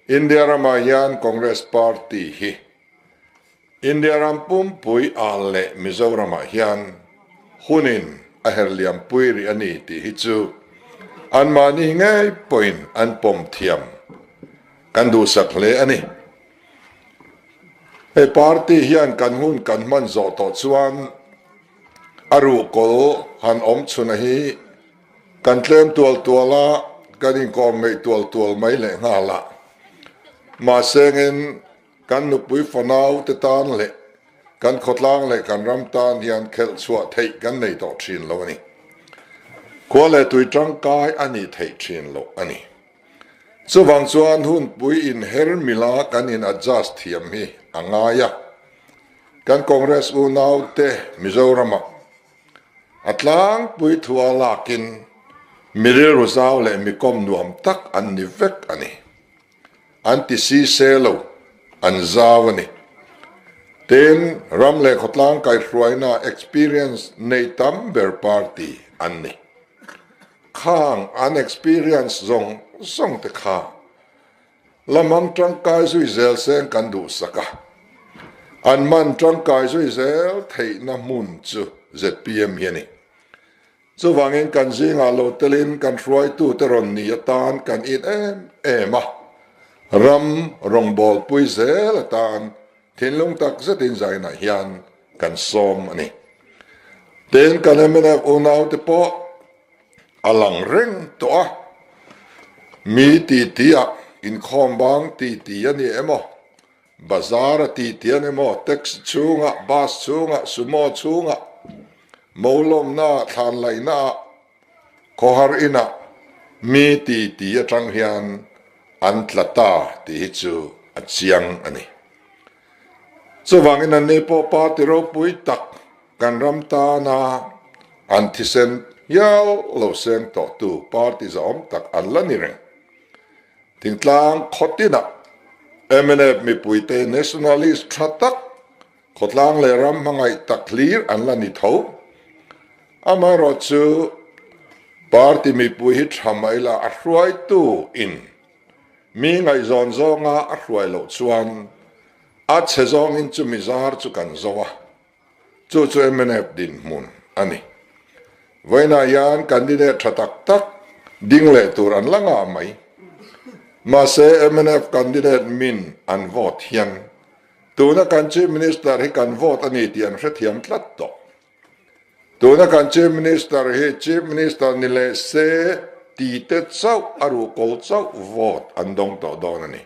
India ramah hian Congress Party hi India ram pumpui ah leh Mizoramah hian hunin a herliam pui rih a ni tih hi chu anmahni ngei pawhin an pawm thiam kan duhsak hle a ni. Hei party hian kan hun kan hman zawh tawh chuan a ruhkawl han awm chhuna hi kan tlem tual tual a, kan inkawm ngeih tual tual mai leh nghal a. Mahsengin kan nupui fanau te tan leh kan khawtlang leh kan ram tan hian khelh chhuah theih kan nei tawh thin lo a ni. Khua leh tui tangkai a nih theih thin loh a ni. Chuvang chuan hunpui inher mila kan in adjust thiam hi a ngai a. Kan Congress unaute Mizoramah a tlangpui thua lakin mi rilru zau leh mi kawm nuam tak an ni vek a ni. An ti si se lo, an zau a ni. Tin, ram leh khawtlang kaihhruaina experience nei tam ber party an ni. Khang an experience zawng zawng te kha la man tangkai zui zel seng kan duhsak a, an man tangkai zui zel theihna hmun chu zpm hi a ni. Chuvangin kan zingah lo telin kan hruaitute rawn ni atan kan in em em a, ram rawngbawlpui zel atan Thinlung tak zetin zainah hian kan sawm a ni. Tin, kan mnf unaute pawh a lang reng tawh a, mi titi ah inkhawm bang titi a ni emaw, bazar a titi a ni emaw, taxi chhungah, bus chhungah, sumo chhungah, molawmna ah, thlanlaihna ah, Khawhar inah mi titi atang hian an tla ta tih hi chu a chiang a ni. Chuvangin anni pawh party ropui tak kan ram tana an thisen hial lo seng tawhtu party zahawm tak an la ni reng. Thingtlang khaw tinah mnf mipuite nationalist tha tak Khawtlang leh ram hmangaih tak hlir an la ni tho. Amaherawh chu party mipui hi tha mai la a hruaitu in mi ngaihzawn zawnga a hruai loh chuan a chhe zawngin chumi zar chu kan zo a, chu chu mnf dinhmun a ni. Vawiinah hian candidate tha tak tak ding leh tur an la ngah mai. Mahse mnf candidate min an vote hian Tuna kan Chief Minister hi kan vote a ni tih an hrethiam tlat tawh. Tuna kan Chief Minister hi Chief Minister ni leh se ti te chauh a ruhkawl chauh vote an dawng tawh dawn a ni.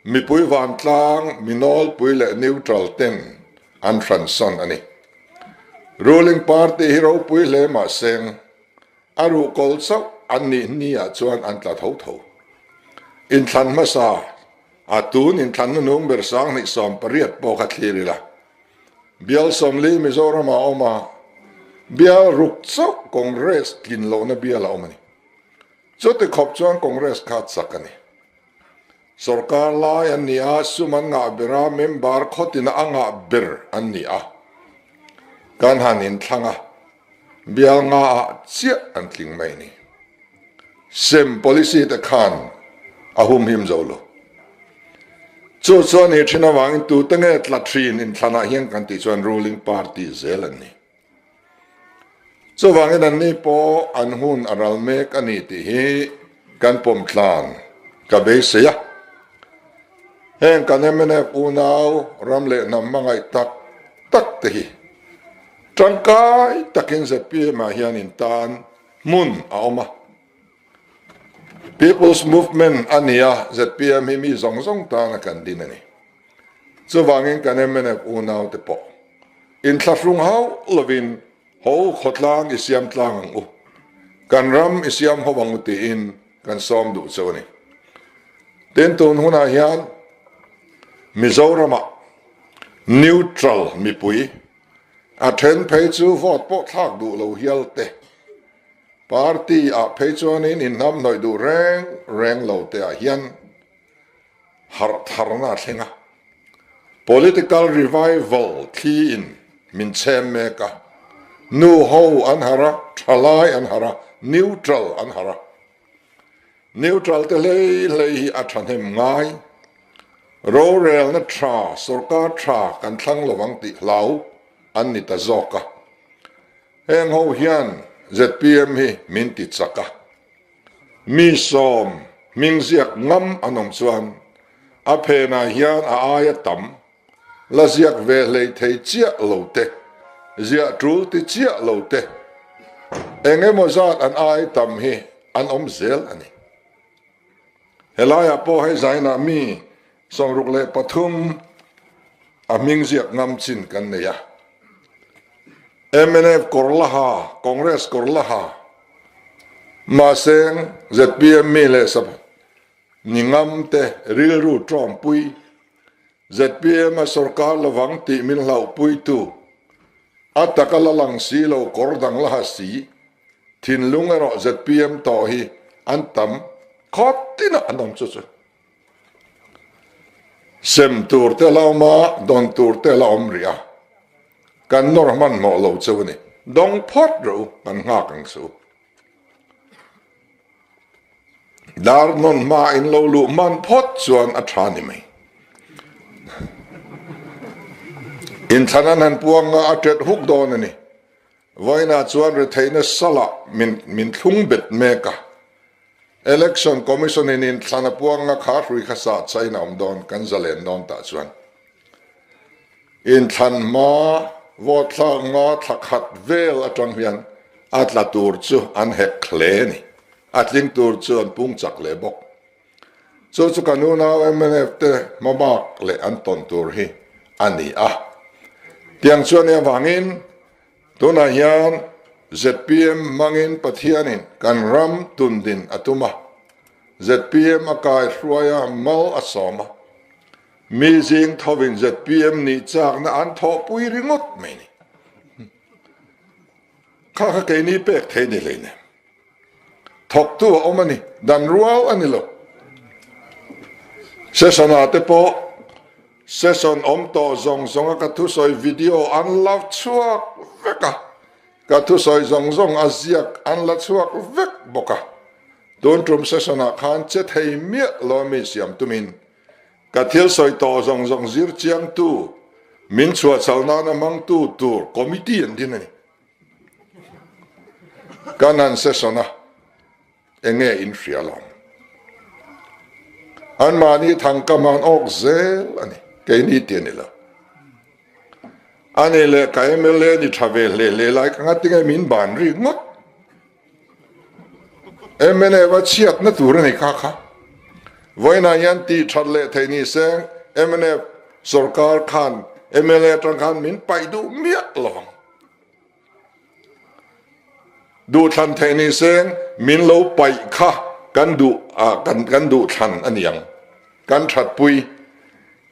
Mipui vantlang, mi nawlpui leh neutral ten an hransan a ni. Ruling party hi ropui hle mahseng A ruhkawl chauh an nih hniah chuan an tla tho tho. Inthlan hmasa a tun inthlan hnunung ber 2018 pawh kha thlir ila. Bial 40 Mizoram ah a awm a, bial ruk chauh Congress tlin lohna bial a awm a ni. Chuti khawp chuan Congress kha chak a ni. Sorkar lai an ni a, sum an ngah ber a, member khawtina a ngah ber an ni a. Kan han inthlang a, bial nga ah chiah an tling mai ni. Sem policy te khan a humhim zo lo. Chu chuan hi thin avangin tute nge tla thin inthlanah hian kan tih chuan ruling party zel an ni. Chuvangin anni pawh an hun a ral mek a ni tih hi kan pawm tlan ka beisei a. Heng kan mnf unau ram leh hnam hmangaih tak tak te hi tangkai takin zpm ah hian in tan hmun a awm a. People's Movement a ni a, zpm hi mi zawng zawng tana kan din a ni. Chuvangin kan mnf unau te pawh inthlahrung hauh lovin ho khawtlang i siam tlang ang u, kan ram i siam ho ang u tiin kan sawm duh chu a ni. Tin tun hunah hian Mizoramah neutral mipui a then phei chu vote pawh thlak duh lo hial te, party ah phei chuanin inhnamhnawih duh reng reng lo te ah hian harh tharna a thleng a, political revival thliin min chhem mek a, nu ho an harh a, thalai an harh a, neutral an harh a. Neutral te hlei hlei hi a thahnem ngai. Rorelna tha, sorkar tha kan thlang lovang tih hlau an ni ta zawk a. Heng ho hian zpm hi min ti chak a. Mi sawm hming ziak ngam an awm chuan a phenah hian a aia tam la ziak ve hlei thei chiah lo te, ziah tul ti chiah lo te, eng emaw zat an ai tam hi an awm zel a ni. Helaiah pawh hei zainah mi 63 a hming ziak ngam chin kan nei a. Mnf kawr laha, Congress kawr laha, mahseng zpm mi leh sap ni ngam te rilru tawmpui, zpm a sorkar lovang tih min hlauhpuitu, a taka la lang si lo kawr dang laha si, thinlung erawh zpm tawh hi an tam khawp tinah an awm chu chu. Sem tur te la awm a, dawn tur te la awm rih a, kan nawr hmanhmawh lo cheu a ni. Dawng phawt rawh u, kan nghak ang chu. Dar hnawn hma in lo luh hman phawt chuan a tha ni mai. Inthlan an han puang a, a ṭet huk dawn a ni. Vawiinah chuan retheihna salah min min thlung bet mek a. Election Commission in inthlan a puang a kha hrui kha sah chain a awm dawn kan zalen dawn tah chuan inthlan hma vote thlak hma thla khat vel atang hian a tla tur chu an hek hle a ni. A tling tur chu an pung chak leh bawk. Chu chu kan unau mnf te hmabak leh an tawn tur hi a ni a. Tiang chuan nia vangin tunah hian zpm hmangin Pathianin kan ram tundin a tum a, zpm a kai hruai a, mal a sawm a. Mi zing thovin zpm nih chakna an thawhpui ringawt mai ni. Kha kha keini pek thei ni hleinem. Thawktu a awm a ni, dan rual a ni lo. Session ah te pawh session awm tawh zawng zawng a ka thusawi video an la chhuak vek a, ka thusawi zawng zawng a ziak an la chhuak vek bawk a. Tun tum session ah khan che thei miah lo mi siam tumin ka thil sawi tawh zawng zawng zir chiangtu min chhuahchhal nana hmangtu tur committee an din a ni. Kan han session a, enge in hria lo ang. Anmahni thangkam an awk zel a ni, keini ti a ni lo. Ani leh ka mla ni tha ve hle hle lai ka ngatinge min ban rik ngawt. Mnf a chhiatna tur a ni kha kha. Vawiinah hian tih that leh theih ni se mnf sorkar khan mla atang khan min paih duh miah lo ang. Duhthlan theih ni se min lo paih kha kan duh kan kan duhthlan a ni ang. Kan thatpui.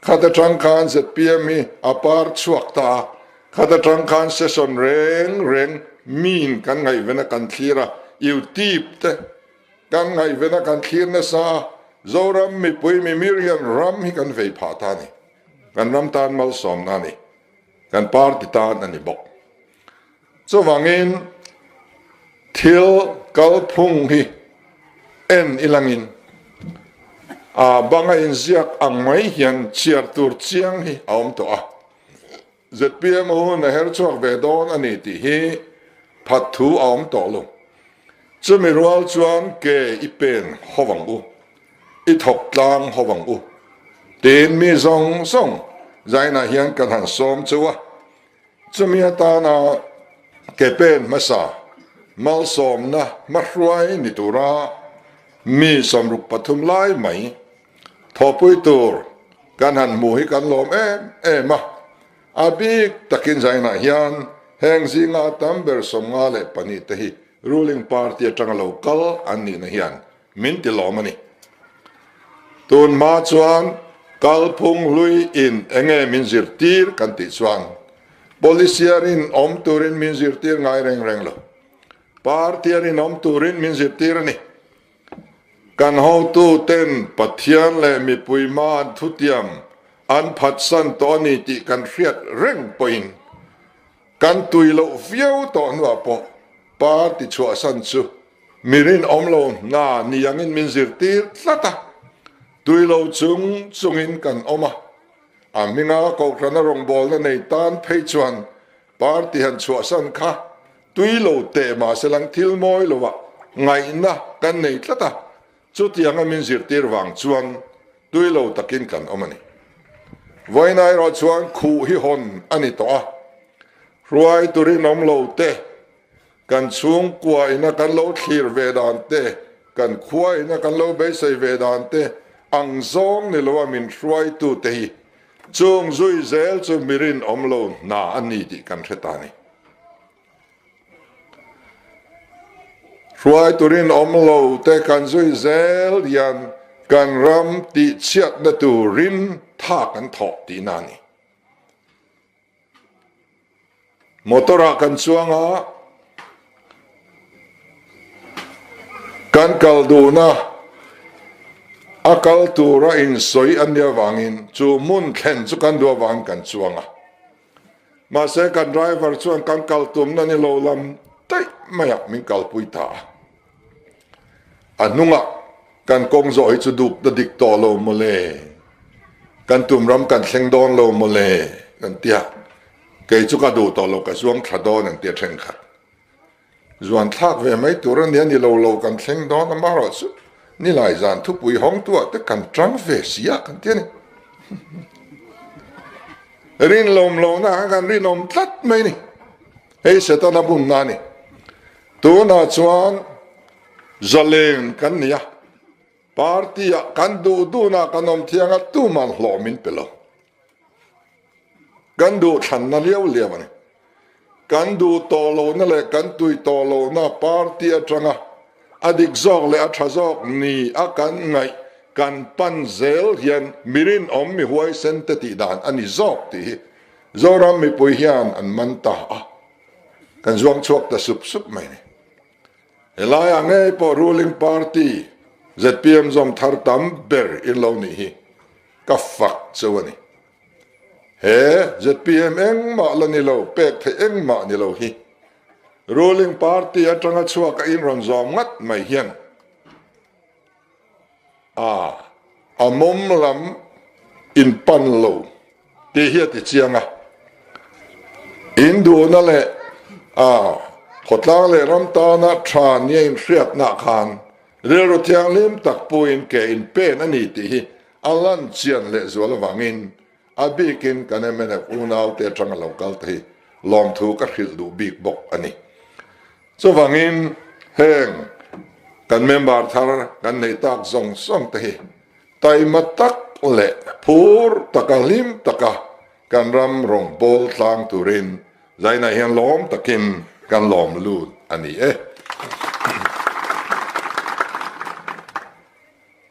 Khat atang khan zpm hi a par chhuak ta a, khat atang khan session reng reng miin kan ngaihven a kan thlir a, utip te kan ngaihven a kan thlir nasa a, Zoram mipui mimir hian ram hi kan vei phah ta a ni. Kan ram tan malsawmna a ni. Kan party tan a ni bawk. Chuvangin thil kalphung hi en ilangin a banga inziak ang mai hian chhiar tur chiang hi a awm tawh a. Zpm hun a her chhuak ve dawn a ni tih hi phat thu a awm tawh lo. Chumi rual chuan ke i pen ho ang u, i thawk tlang ho ang u tiin mi zawng zawng zainah hian kan han sawm cheu a. Chumi atana ke pen hmasa malsawmna hmahruai ni tura mi 63 lai mai thawhpui tur kan han hmu hi kan lawm em em a. A bik takin zainah hian heng zinga tam ber 52 te hi ruling party atanga lo kal an nihna hian Min ti lawm a ni. Tun hma chuan kalphung hlui in enge min zirtir kan tih chuan policy a rinawm turin min zirtir ngai reng reng lo. Party a rinawm turin min zirtir a ni. Kan hotu ten Pathian leh mipui hma an thutiam an phatsan tawh a ni tih kan hriat reng pawhin kan tui loh viau tawh hnuah pawh party chhuahsan chu. Mi rinawm lo hna ni angin min zirtir tlat a, tui lo chung chungin kan awm a. A hminga Kohhrana rawngbawlna nei tan phei chuan party han chhuahsan kha tui lo teh mahse lang thil mawi lovah ngaihna kan nei tlat a, chutianga min zirtir vang chuan tui lo takin kan awm a ni. Vawiin erawh chuan khuh hi hawn a ni tawh a, hruaitu rinawm lo te, Kan chhungkua ina kan lo thlir ve dan te, kan khua ina kan lo beisei ve dan te ang zawng ni loa min hruaitu te hi chung zui zel chu mi rinawm lo hna a ni tih kan hre ta a ni. Hruaitu rinawm lo te kan zui zel hian kan ram tihchhiatna turin tha kan thawh tihna a ni. Motor ah kan chuang a, kan kal duhna a kal tura insawi a nia vangin chu hmun thlen chu kan duh avangin kan chuang a. Mahse kan driver chuan kan kal tumna ni lo lam daih maiah min kalpui ta a. A hnungah kan kawng zawh hi chu duk ta dik tawh lo mawle, kan tum ram kan thleng dawn lo mawle kan ti a, kei chu ka duh tawh lo ka zuang thla dawn an ti a thenkhat. Zuan thlak ve mai tur a nia ni lo lo kan thleng dawn amaherawh chu nilai zan thupui hawngtuah te kan tang ve si a kan ti a ni. Rinlawm lohna khan kan rinawm tlat mai ni. Hei Setana bunna a ni. Tunah chuan zaleng kan ni a, party-ah kan duh duhna kan awm thiang a, tuman hlawh min pe lo. Kan duh thlanna liau liau a ni. Kan duh tawh lohna leh kan tui tawh lohna party atanga a dik zawk leh a tha zawk ni a kan ngaih kan pan zel hian mi rinawm mi huaisen te tih dan a ni zawk tih hi Zoram mipui hian an man ta a, kan zuang chhuak ta sup sup mai ni. Helaiah ngei pawh ruling party zpm zawm thar tam ber in lo nih hi ka fak cheu a ni. He zpm engmah la ni lo, pek theih engmah ni lo hi ruling party atanga chhuak a in rawn zawm ngat mai hian A, a mawm lam in pan lo tih hi a ti chiang a. In duhna leh a khawtlang leh ram tana tha nia inhriatna khan rilru thianghlim tak puiin ke in pen a ni tih hi a lan chian lehzual avangin a bikin kan mnf unaute atanga lo kal te hi lawmthu ka hrilh duh bik bawk a ni. Chuvangin heng kan member thar kan neih tak zawng zawng te hi taima tak leh phur taka hlim taka kan ram rawn bawl tlang turin zainah hian lawm takin kan lawm lut a ni e.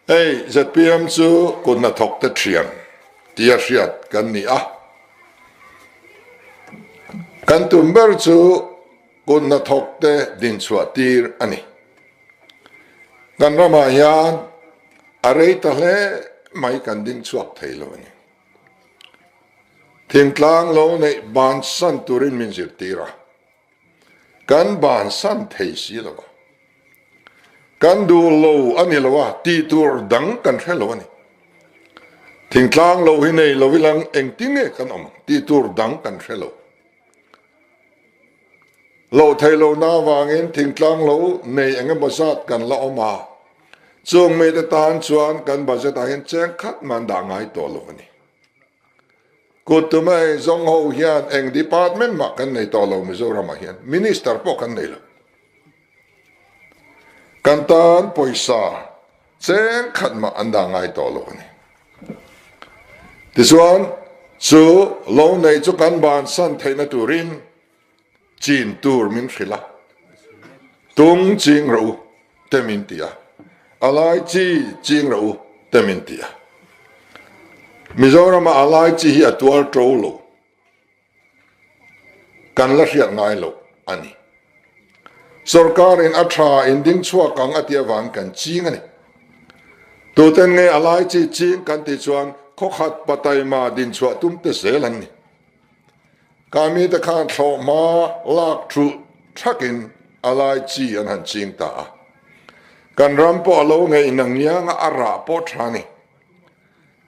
Hei zpm chu kut hnathawk te thian tia hriat kan ni a, kan tum ber chu kut hnathawk te dinchhuah tir a ni. Kan ramah hian a rei ta hle mai kan dingchhuak thei lo a ni. Thingtlang lo neih bansan turin min zirtir a. Kan bansan thei si lo a. Kan duh lo a ni lo a, tih tur dang kan hre lo a ni. Thingtlang lo hi nei lo ilang engtin nge kan awm ang tih tur dang kan hre lo. Loh thei lo na avangin thingtlang lo nei eng emaw zat kan la awm a, chung mite tan chuan kan budget ah hian cheng khat man dah ngai tawh lo a ni. Kut tumai zawng ho hian eng department mah kan nei tawh lo Mizoram ah hian minister pawh kan nei lo. Kan tan pawisa cheng khat mah an dah ngai tawh lo a ni. Tichuan chu lo nei chu kan bansan theihna turin Chin tur min hrilh a, tung ching rawh u te min ti a, a lai chi ching rawh u te min ti a. Mizorama a lai chi hi a tual to lo, kan la hriat ngai loh a ni. Sorkarin a tha in ding chhuak ang a tih avang kan ching a ni. Tuten nge a lai chi ching kan tih chuan khawkhat pataima dinchhuah tum te zel an ni. Ka mite khan thlawhhma lak thulh thakin a lai chi an han ching ta a. Kan ram pawh a lo ngeih nangiang a, a rah pawh tha a ni.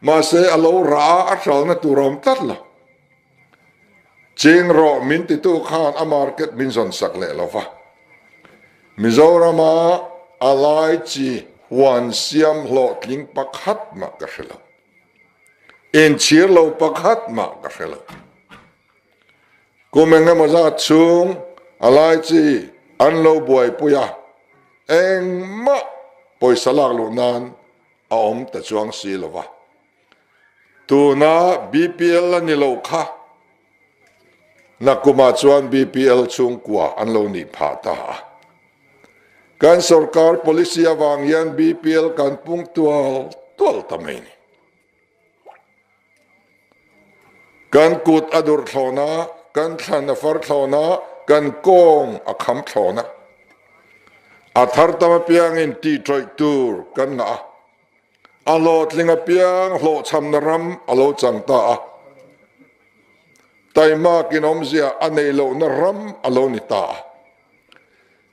Mahse, a lo rah a, a hralna tur a awm tlat lo. Ching rawh min titu khan a market min zawn sak leh lo va. Mizorama a lai chi huan siam hlawhtling pakhat mah ka hre lo. Inchhir lo pakhat mah ka hre lo. Kum engemaw zat chhung a lai chi an lo buaipui a, engmah pawisa lak luh nan a awm ta chuang si lo va. Tuna BPL a ni lo kha nakumah chuan BPL chhungkua an lo nih phah ta a. Kan sorkar policy avang hian BPL kan pung tual tual ta mai ni. Kan kut a durh thlawn a, kan thlan a far thlawn a, kan kawng a kham thlawn a. A thar tam apiangin tih ṭawih tur kan ngah a. A hlawhtling apiang hlawhchhamna ram a lo chang ta a. Taimakin awmzia a neih lohna ram a lo ni ta a.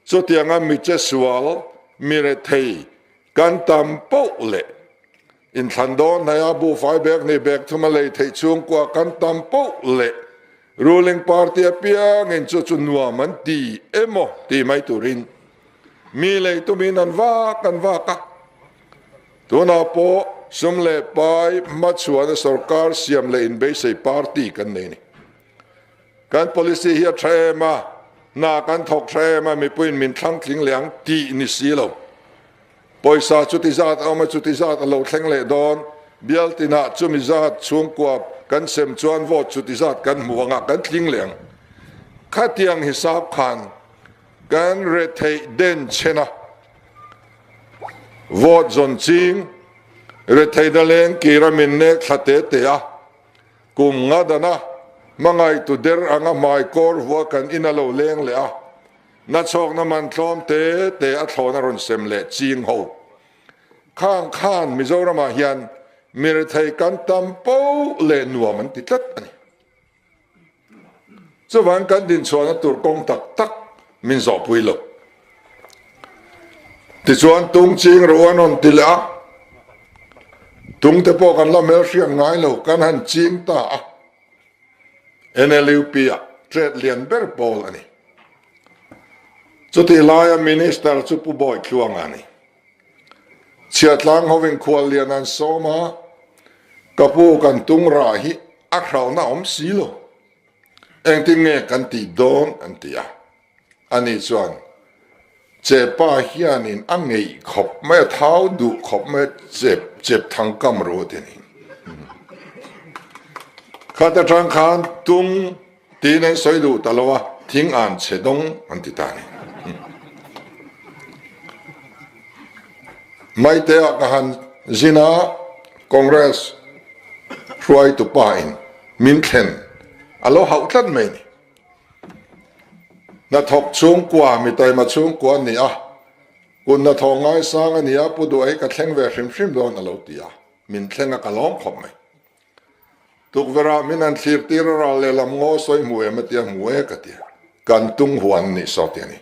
Chutianga mi che sual, mi rethei kan tam poh leh Inthlan dawn hnaia buhfai bag hnih bag thum a lei theih chhungkua kan tam poh leh ruling party apiangin chu chu nuam an ti emaw tih mai turin mi lei tumin an vak an vak a. Tunah pawh sum leh pai hmachhuana sorkar siam leh inbeisei party kan nei a ni. Kan policy hi a tha em a, hna kan thawk tha em a, mipuiin min thlang tling leh ang tih ni si lo. Pawisa chuti zat a awm a, chuti zat a lo thleng leh dawn. Bial tinah chumi zat chhungkua kan sem chuan vote chuti zat kan hmu anga kan tling leh ang. Khatiang hisap khan kan retheih den chhen a, vote zawn ching retheihna leng kir a min nek thla te te a, kum nga dana hmangaihtu der anga hmai kawr vua kan in a lo leng leh a. Nachhawkna man tlawm te te a thlawn a rawn sem leh ching ho. Khang khan Mizoramah hian mi rethei kan tam po leh nuam an ti tlat a ni. Chuvang kan dinchhuahna tur kawng tak tak min zawhpui lo. Tichuan tung ching ro an rawn ti leh a, tung te pawh kan la hmelhriat ngai lo, kan han ching ta a. NLUP ah trade lian ber pawl a ni. Chutih laia Minister chu Pu Bawi Tluanga a ni. Chhiahtlang hovin khual lian an sawm a, ka pu kan tung rah hi a hralhna awm si lo. Engtin nge kan tih dawn an ti a. Ani chuan, Chepa hianin a ngeih khawp mai, a thau duh khawp mai, chep chep thang kam ru a ti a ni. Khat atang khan tung tiin an sawi duh ta lo a, thing an chhe dawng an ti ta a ni. Maite-ah ka han zin a, Congress hruaitu pa in min thlen a lo hauh tlat mai a ni. Hnathawk chhungkua, mi taima chhungkua a ni a, kut hnathawh ngaisang a ni a, Pu Duai ka thleng ve hrim hrim dawn a lo ti a, min thleng a ka lawm khawp mai. Tukverh ah min han thlir tir a ral lehlam ngaw sawi hmu em a tia hmu e ka ti a, kan tung huan nih saw ti a ni.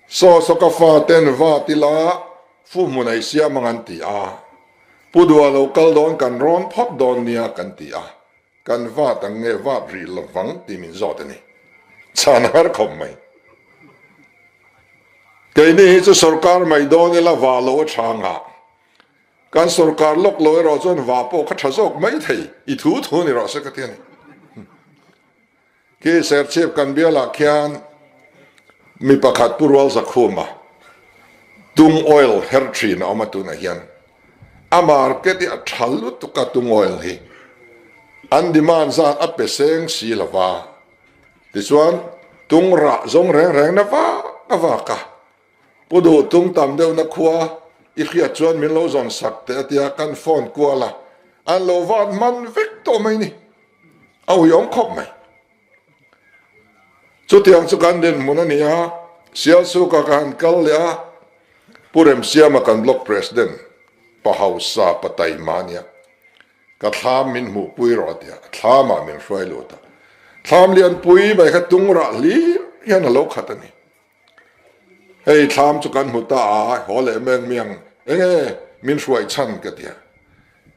Saw saw ka fa ten va ti la fu hmun ei siam ang an ti a, Pu Dua lo kal dawn kan rawn phawt dawn nia kan ti a, Kan vat ang nge vat rih lovang tih min zawt a ni. Chhan a har khawp mai. Keini hi chu sorkar mai dawn ila va lo a tha ngah. Kan sorkar lawk lo erawh chuan va pawh kha tha zawk mai thei. I thu thu ni rawh se ka ti a ni. Khi Serchhip kan bialah khian mi pakhat Pu Rual Zakhuma tung oil her thin a awm a tunah hian a market hi a tha lutuk a tung oil hi an demand zat a pe seng si lova tichuan tung rah zawng reng reng na vak a vak a Pu duh tung tam deuhna khua i hriat chuan min lo zawn sak teh a tia kan phone kual a an lo van hman vek tawh mai ni. A uiawm khawp mai. Chutiang chu kan dinhmun a ni a, Sialsuka ka han kal leh a, Pu Remsiama kan Block President, Pa Hausa, Pa Taima a nia, ka thlam min hmuhpui rawh a ti a, a thlamah min hruai lut a. Thlam lianpui mai kha tung rah hlir hian a lo khat a ni. Hei thlam chu kan hmu ta a, haw leh meng miang enge min hruai chhan ka ti a.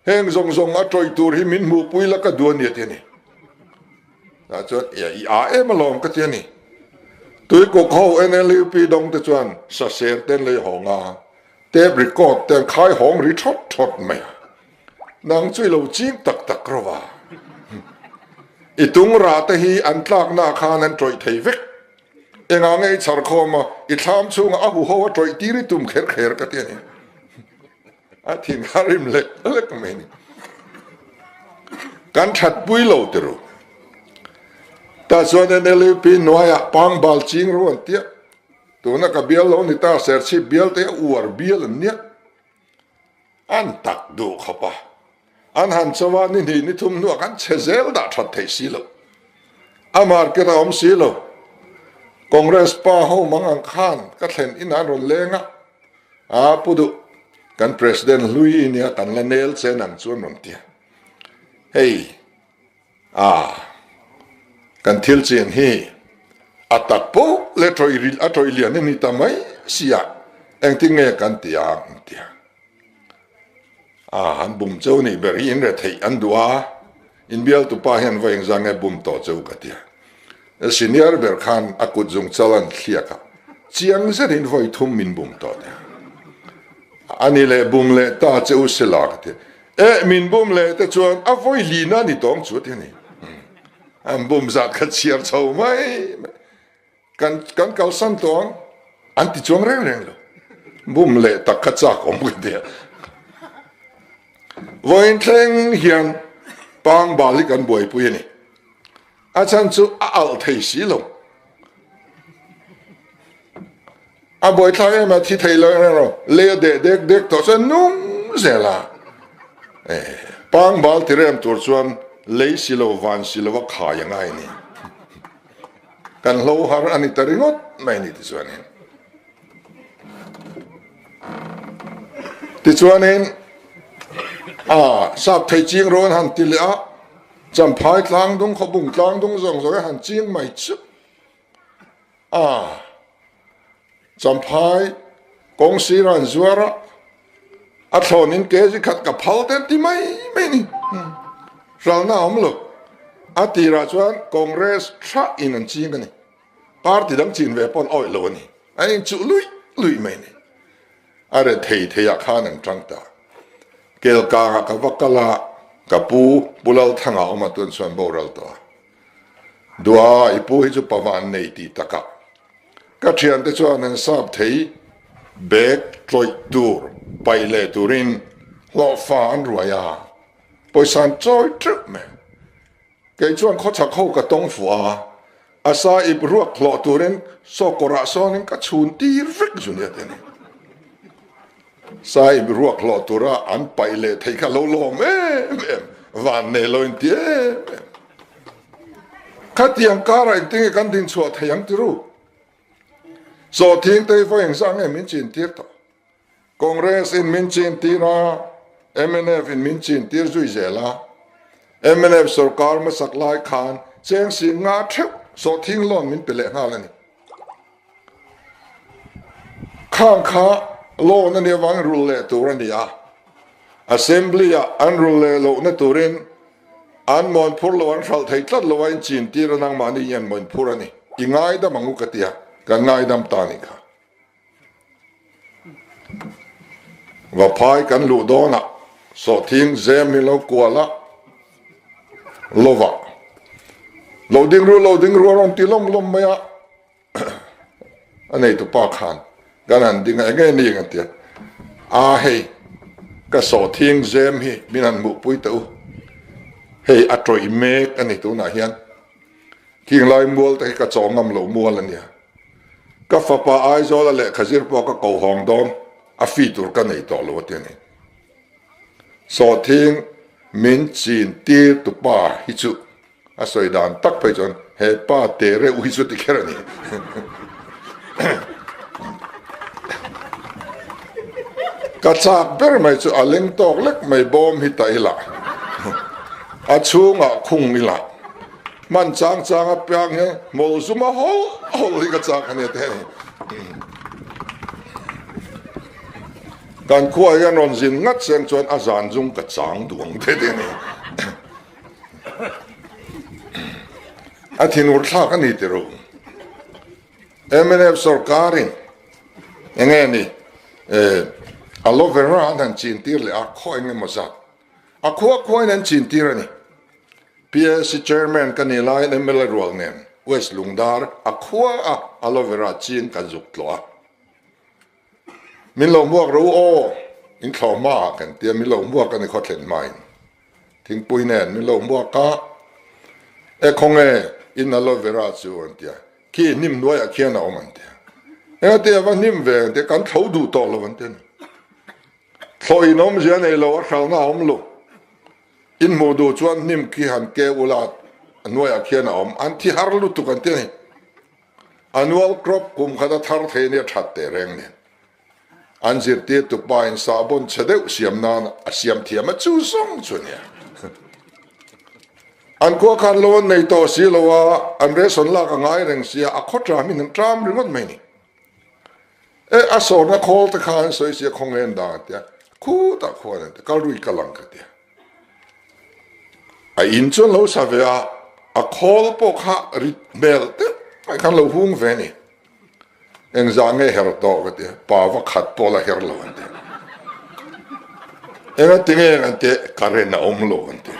Heng zawng zawng a tawih tur hi min hmuhpui la ka duh a ni a ti a ni. Tah chuan ia i a em alawm ka ti a ni. Tuikuk ho NLUP dawng te chuan saser te an lei hawng a, tape record te an khai hawng ri thawt thawt mai a. Nang chu i lo ching tak tak rawh a. I tung rah te hi an tlakna ah khan an tawih thei vek. Engah nge i chhar khawm a, i thlam chhungah a huho a tawih tir i tum kher kher ka ti a ni. A thin kha rim lek lek mai a ni. Kan that pui lo ti ru. Tah chuan NLUP hnuaiah pangbal ching ru an tia. Tuna ka bial lo ni ta Serchhip bial te a uar bial an nia. An tak duh khawp a. An han cho a, ni hnih ni thum hnuah kan chhe zel dah that theih si lo. A market a awm si lo. Congress pa ho mang ang khan ka thlen inah an rawn leng a. A pu duh, kan President hlui i nia kan la nel che nang chuan rawn ti a. Hei, a, kan thil chin hi a tak poh leh tawih ril a tawih lian a ni ta mai si a, engtin nge kan ti ang an ti a. A, an bum cheu nih ber hi in re theih an duh a, in bialtu pa hian vawi engzah nge bum tawh cheu ka ti a. Senior ber khan a kut zung chal an thliak a, chiang zetin vawi thum min bum tawh nia. A ni leh bum leh ta che u sela ka ti. Eh min bum leh te chuan a vawi lina ni tawng chu a ti a ni. An bum zat kha chhiar chho mai mai. Kan kan kalsan tawh ang an ti chuang reng reng lo. Bum leh tak kha chak awm ka ti a. Vawiin thleng hian pangbal hi kan buaipui a ni. A chhan chu a alh thei si lo. A buaithlak em a, thi thei lo em em lo. Lei a deh dek dek tawh chuan nung zel a. Pangbal ti rem tur chuan lei si lo van si lo a khai a ngai ni. Kan hlo har a ni ta ringawt mai ni tichuanin. Tichuanin a sap thei ching rawn han ti leh a. Champhai tlangdung khawbung tlangdung zawng zawng hi han ching mai chu a Champhai kawng sir an zuar a, a thlawn in kg khat ka phal te an ti mai mai ni. Hralna a awm lo. A tirah chuan Congress tha in an ching a ni. Party dang chin ve pawn awih lo a ni. An inchuh luih luih mai ni. A re thei thei ah khan an tang ta. Kelkang ah ka va kal a, ka pu Pu Lalthanga awm a tun chuan boral tawh a. Dua i pu hi chu pava an nei tih tak ah. Ka thiante chuan an sap thei bag tlawih tur paih leh turin hlawhfa an ruai a, pawisa an chawi teuh mai. Kei chuan khawchhak ho ka tawng fuh a, a sa ip ruak hlawh turin saw kawrah sawnin ka chhun tir vek zu nia ti a ni. Sa ip ruak hlawh tura an paih leh theih kha lo lawm em em, van nei lo in ti em em. Khatiang karah engtinge kan din chhuah thei ang ti ru? Sawhthing te hi vawi engzah nge min chin tir tawh? Congress in min chin tir a, mnf in min chin tir zui zel a. Mnf sorkar hmasak lai khan cheng sing nga theuh sawhthing loan min pe leh nghal a ni. Khang kha loan a nih avangin rulh leh tur a ni a. Assembly ah an rulh leh lohna turin an mawnphur lo an hralh thei tlat lo a in chin tir a nangmahni hian mawnphur a ni. I ngaidam ang u ka ti a, kan ngaidam ta a nih kha. Vaphai kan luh dawnah sawhthing zem hi lo kual a, lovah lo ding ru lo ding ru a rawn ti lawm lawm mai a, a neitupa khan kan han ding a eng nge ni ang a ti a, a hei ka sawhthing zem hi min han hmuhpui teh u, hei a tawih mek a ni tunah hian. Khinglai mual te hi ka chaw ngam loh mual a nia. Ka fapa Aizawla lehkha zir pawh ka ko hawng dawn, a fee tur ka nei tawh lo a ti a ni. Sawhthing min chin tir tu pa hi chu a sawi dan tak phei chuan he pa te reuh hi chu ti kher a ni. Ka chak ber mai chu a leng tawk lek mai bawm hi ta ila, a chhungah khung ila. Hman chang chang apiang hian hmawlh zum a hawl hawl hi ka chak a nia te. Kan khuaah hian rawn zin ngat seng chuan a zan zung ka chang duh ang te te a ni. A thinur thlak a ni ti ru. Mnf sorkarin eng nge ni aloe vera an han chin tir leh a, khaw eng emaw zat a khua khuain an chin tir a ni. PAC chairman ka nih laiin mla rual nen West Lungdar a khua a aloe vera chin kan zuk tlawh a. Min lo hmuak ro aw, in thlawh hmaah kan tia min lo hmuak a ni khawthlen hmain. Thingpui nen min lo hmuak a, e khawnge in aloe vera chu an tia, khi hnim hnuaiah khian a awm an tia. Engati a va hnim ve an tia, kan thlo duh tawh lo an tia ni. Thlawh in awmzia nei lo, a hralna a awm lo. In hmuh duh chuan hnim khi han ke ula hnuaiah khian a awm, an thi har lutuk an tia ni. Annual crop kum khat a thar thei nia that teh reng nen. An zirtirtu pa in sahbawn chhe deuh siam nan a siam thiam a chu zawng chu nia. An khua khan lo an nei tawh si lo a, an ration lak a ngai reng sia, a khaw tram in an tram ringawt mai ni. E a sawrna khawl te kha an sawi sia khaw ngen dang a tia, khutah khuan an tia, kal rui kal ang ka tia. A in chuan lo sa ve a, a khawl pawh kha rit hmel deuh mai khan lo hung ve a ni. Engzah nge her tawh ka ti a, pa va khat pawh la her lo an ti. Enga tinge an ti, current a awm lo an ti.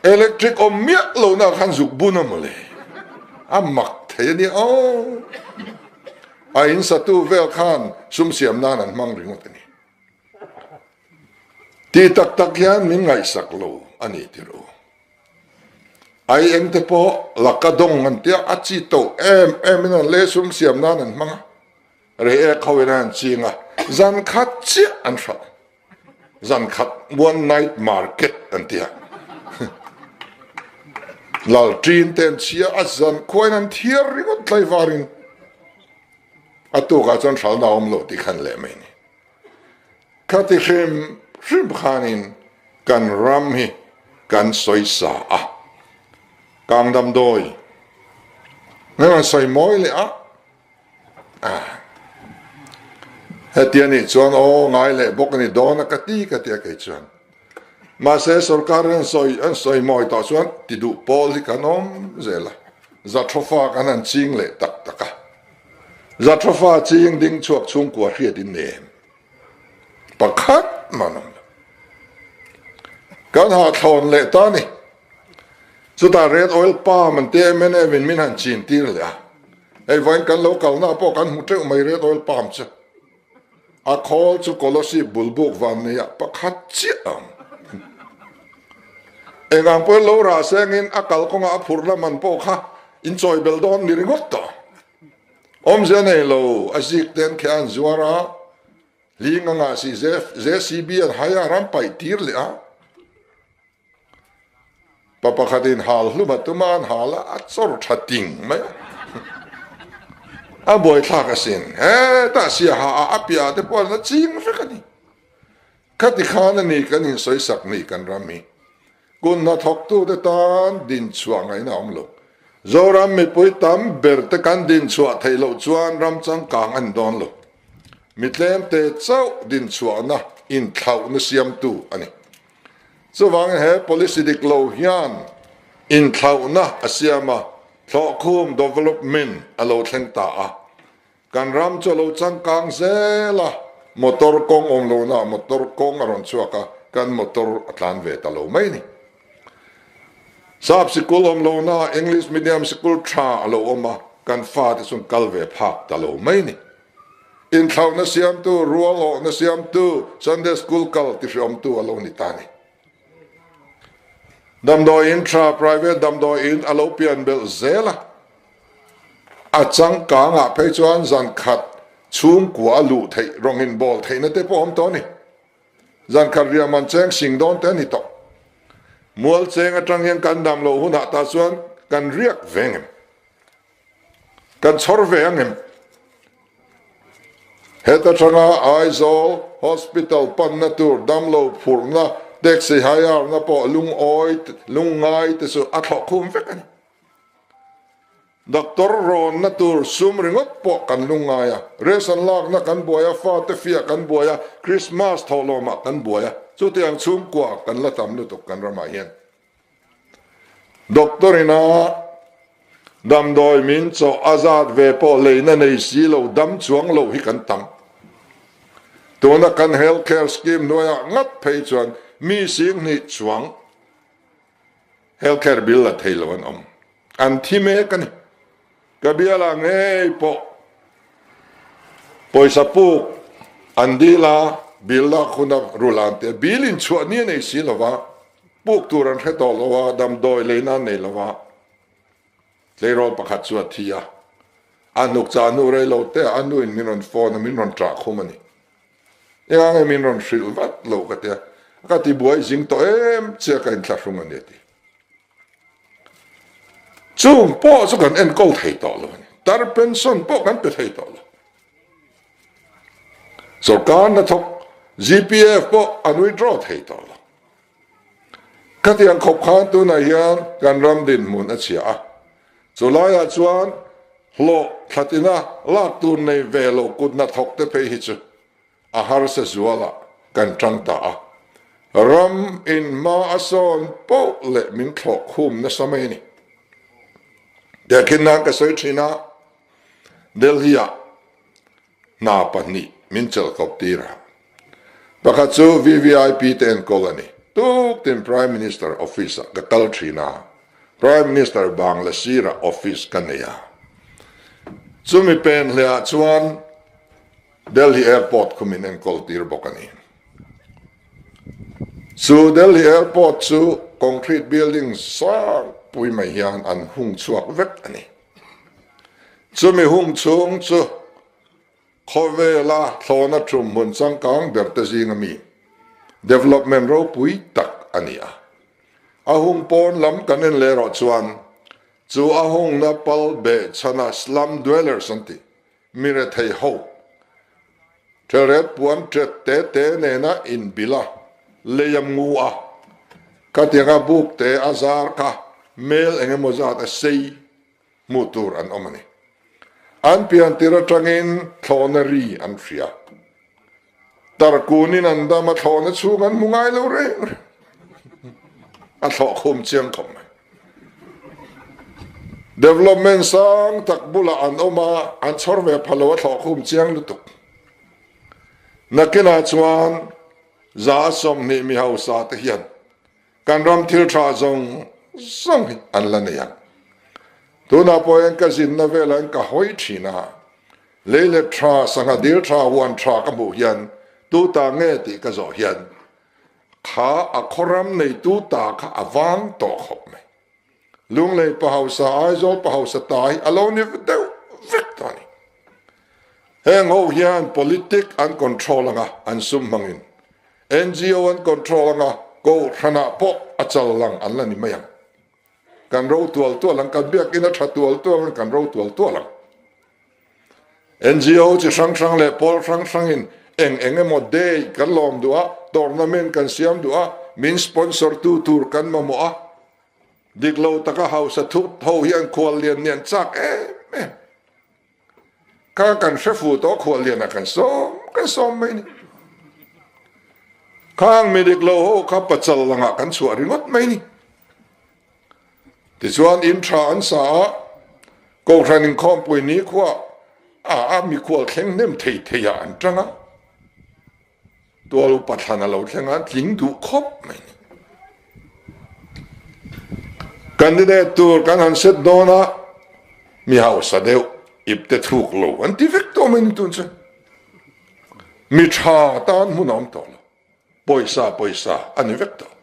Electric awm miah lo na khan zuk bun a mawle. A mak thei a nia aw. A in satu vel khan sum siam nan an hmang ringawt a ni. Ti tak tak hian min ngaihsak lo a ni tir u. Ai eng te pawh laka dawng an tia a chi to em em in an le sum siam nan an hmang a, rei ek ho in an ching a, zan khat chiah an hralh. Zan khat one night market an tia. Lal ṭin te an chhia a, zan khuain an thiar ringawt tlaivarin. A tukah chuan hralna a awm lo tih khan leh mai a ni. Khati hrim hrim khanin kan ram hi kan sawi sa a, kang damdawi nge rawn sawi mawi leh a, heti a nih chuan aw ngai leh bawk a ni dawn a ka ti ka ti a kei chuan. Mahse sorkar an sawi an sawi mawi tawh chuan ti duh pawl hi kan awm zel a, Zathofa kan han ching leh tak tak a. Zathofa ching ding chhuak chhungkua hriat in nei em? Pakhat mah an awm lo. Kan hahthlawn leh ta ni. Chutah Red Oil Palm an tia mnf in min han chin tir leh a. Hei vawiin kan lo kalna pawh kan hmu teuh mai Red Oil Palm chu. A khawl chu Kolosip bulbuk vanneia pakhat chiah ang. Eng ang pawhin lo rah sengin a kalkawngah a phurhna man pawh kha inchawi bel dawn ni ringawt tawh. Awmzia nei lo, a zik ten khi an zuar a, hling anga si JCB an hai a, ram paih tir leh a. Pa pakhatin hal hlum a tum a, an hal a, a chawr tha ting mai a. A buaithlak asin. Hetah siaha a a piahah te pawh an la ching vek a ni. Khati khan a ni kan insawisak ni kan ram hi. Kun hnathawktute tan dinchhuah ngaihna a awm lo. Zoram mipui tam ber te kan dinchhuah theih loh chuan ram changkang a ni dawn lo. Mi tlemte chauh dinchhuahna inthlauhna siamtu a ni. Chuvangin he policy dik lo hian inthlauhna a siam a, thlawhkhum development a lo thleng ta a. Kan ram chu a lo changkang zel a, motor kawng awm lohna ah motor kawng a rawn chhuak a, kan motor a tlan ve ta lo mai a ni. Sap sikul awm lohna ah English medium sikul tha a lo awm a, kan fate chu an kal ve phak ta lo mai a ni. Inthlauhna siamtu, rual awhna siamtu, Sunday School kal tihriawmtu a lo ni ta a ni. Damdawiin tha, private damdawiin a lo pian belh zel a. A changkangah phei chuan zan khat chhungkua a luh theih, rawng inbawl theihna te pawh a awm tawh a ni. Zan khat riah man cheng sing dawn te a ni tawh. Mual cheng atang hian kan dam loh hunah tah chuan kan riak ve ngem. Kan chhawr ve ang em? Heta tanga Aizawl Hospital panna tur damlo phurhna taxi hire-na pawh lungawi lungngai te chu a thlawh khum vek a ni. Doctor rawnna tur sum ringawt pawh kan lungngai a, ration lakna kan buai a, fate fiah kan buai a, Christmas thawhlawmah kan buai a, chutiang chhungkua kan la tam lutuk kan ramah hian. Doctor ina damdawi min chawh a zat ve pawh leina nei si lo dam chuang lo hi kan tam. Tuna kan health care scheme hnuaiah ngat phei chuan mi singhnih chuang Health care bill la thei lo an awm. An thi mek a ni. Ka bialah ngei pawh pawisa puk an dil a, bill lak hun a rul an ti a, bill in chhuah ni a nei si lo va, puk tur an hre tawh lo a, damdawi leina an nei lo va, tleirawl pakhat chu a thi a. A hnuk chah hnu rei lo te ah a nu in min rawn phone a, min rawn ṭah khum a ni. Eng nge min rawn hrilh vat lo ka tia, ka ti buai zing tawh em che ka inthlahrung a ni a ti. Chung pawh chu kan enkawl thei tawh lo a ni. Tar pension pawh kan pe thei tawh lo. Sorkar hnathawk GPF pawh an withdraw thei tawh lo. Khatiang khawp khan tunah hian kan ram dinhmun a chhia a, chulaiah chuan hlawh thlatina lak tur nei ve lo kut hnathawk te phei hi chu a harsa zualah kan tang ta a, ram in hma a sawn poh leh min thlawh khum nasa mai a ni. Tehkhin nan ka sawi thin a, Delhi-ah Hna pahnih min chelhkawp tir a. Pakhat chu VVIP te enkawl a ni. Tuktin Prime Minister office ah ka kal thin a, Prime Minister bangla sirah office ka nei a. Chumi pen hleah chuan Delhi Airport khu min enkawl tir bawk a ni. Chu Delhi Airport chu concrete building sang pui mai hian an hung chhuak vek a ni. Chumi hung chhung chu khawvela thlawna thum hmun changkang ber te zinga mi development ropui tak a ni a. A hung pawn lam kan en leh erawh chuan chu a hungna pal beh chhana slum dwellers an tih mi rethei ho thelret puan tet te te nena inbilh a, lei a ngu a, khatianga buk te a zar kha mel eng emaw zat a sei hmuh tur an awm a ni. An pian tir atangin thlawhna ri an hria. Tarkunin an dam a thlawhna chhung an hmu ngai lo reng reng. A thlawh khum chiang khawp mai. Development sang tak bulah an awm a, an chhawr ve pha lo a thlawh khum chiang lutuk. Nakinah chuan 20% mi hausa te hian Kan ram thil tha zawng zawng hi an la nei ang. Tunah pawh hian ka zinna velah hian ka hawi thin a, leilet tha, sangha dil tha, huan tha ka hmuh hian tu ta nge tih ka zawh hian kha a khawram neitu ta kha a vang tawh khawp mai. Lunglei pa hausa, Aizawl pa hausa ta hi a lo ni deuh vek tawh a ni. Heng ho hian politic an control anga an sum hmangin NGO an control anga Kohhranah pawh a chal lang an la ni mai ang. Kan ro tual tual ang, kan biakinn a tha tual tual ang, kan ro tual tual ang. NGO chi hrang hrang leh pawl hrang hrangin eng eng emaw day kan lawm duh a, tournament kan siam duh a, min sponsor tu tur kan mamawh a, dik lo taka hausa thut ho hi an khual lian nih an chak em em. Kha kan hre fuh tawh khual lianah kan sawm kan sawm mai ni. Khang mi dik lo ho kha pachal langah kan chhuah ringawt mai ni. Tichuan in tha an sa a, Kohhran inkhawmpui nikhua a a mikhual thleng hnem thei thei ah an tang a. Tual upa thlan a lo thleng a, tling duh khawp mai ni. Candidate tur kan han set dawn a, mi hausa deuh ip te thuk lo an ti vek tawh mai ni tun chu. Mi tha tan hmun a awm tawh lo. Pawisa pawisa a ni vek tawh.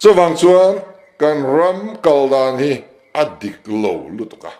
Chuvang chuan kan ram kal dan hi a dik lo lutuk a.